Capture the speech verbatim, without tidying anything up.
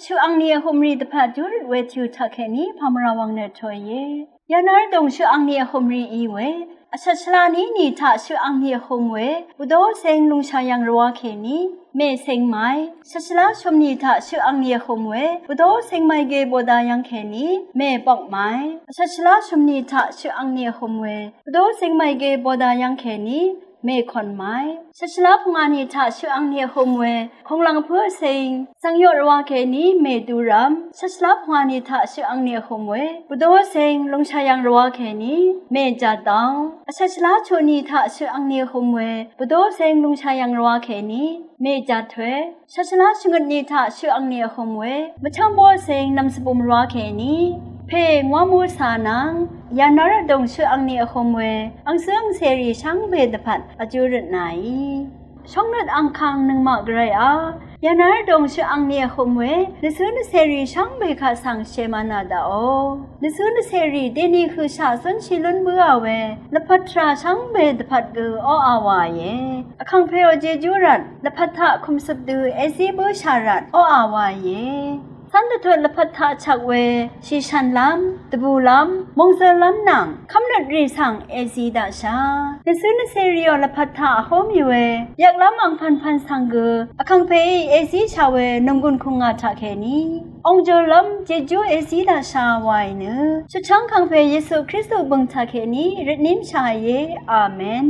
Shøq angni vhø̄mrì dvpvt júrøt we tìu taqkèní pàmvrà wvng nø tø̀ìe. Yànár dòng shøq angni vhø̄mrì í we vshvt shvlá ní nì taq shøq angni vhø̄m we bvdó ceng lùngshà yv̀ng rvwá kèní mè ceng màí. Vshvt shvlá shø̀m nì taq shøq angni vhø̄m we bvdó ceng màí gø bòda yv̀ng kèní mè bok màí. Vshvt shvlá shø̀m nì taq shøq angni vhø̄m we bvdó ceng màí gø bòda yv̀ng kèní mè kòn màí. Vshvt shvlá pvngà nì taq shøq angni vhø̄m we kònglv̀ng pǿ ceng svng yoq rvwá kèní mè dūrvm. Vshvt shvlá pvngà nì taq shøq angni vhø̄m we bvdó ceng lùngshà yv̀ng rvwá kèní mè jàdvng. Vshvt shvlá chuq nì taq shøq angni vhø̄m we bvdó ceng lùngshà yv̀ng rvwá kèní mè jàtwe. Vshvt shvlá shvngøt nì taq shøq angni vhø̄m we mvchv́ng bó ceng nv̀m svbùm rvwá kèní pè ngwá mú cà nvng yànár dòng shøq angni vhø̄m we angcǿ angcèrì shvngbe dvpvt vjúrøt nàí. Shóngnøt angkang nøngmaq gvrayá, yànár dòng shøq angni vhø̄m we nvcǿ nvcèrì shvngbe kaq svng shèmvnà daqò. Nvcǿ nvcèrì dèni høqshaq zúnshì lún bǿà we lvpat tvrà shvngbe dvpvt gø oqà wàìe. Vkàngpèò jejú rvt lvpat taq kùmcøp dø èzí bǿshà rvt oqà wàìe. Cv́n dvtut lvpat taq chvk we shìshv̀nlv́m, dvbùlv́m, mòngzø̀lv́m nvng kv́mnøt rì svng èzí daqshà. Nvcǿ nvcèrìò lvpat taq vhó mì we yvklv́m angpv̀npv̀n svng gø vkàngpèí èzíshà we nònggùn kùngà taqkèní ongjø̀lv́m jejú èzí daqshà wàì nø shvchv́ng kàngpè Yesu Kristu bø̀ng taqkèní rvtnímshàìe. Amen.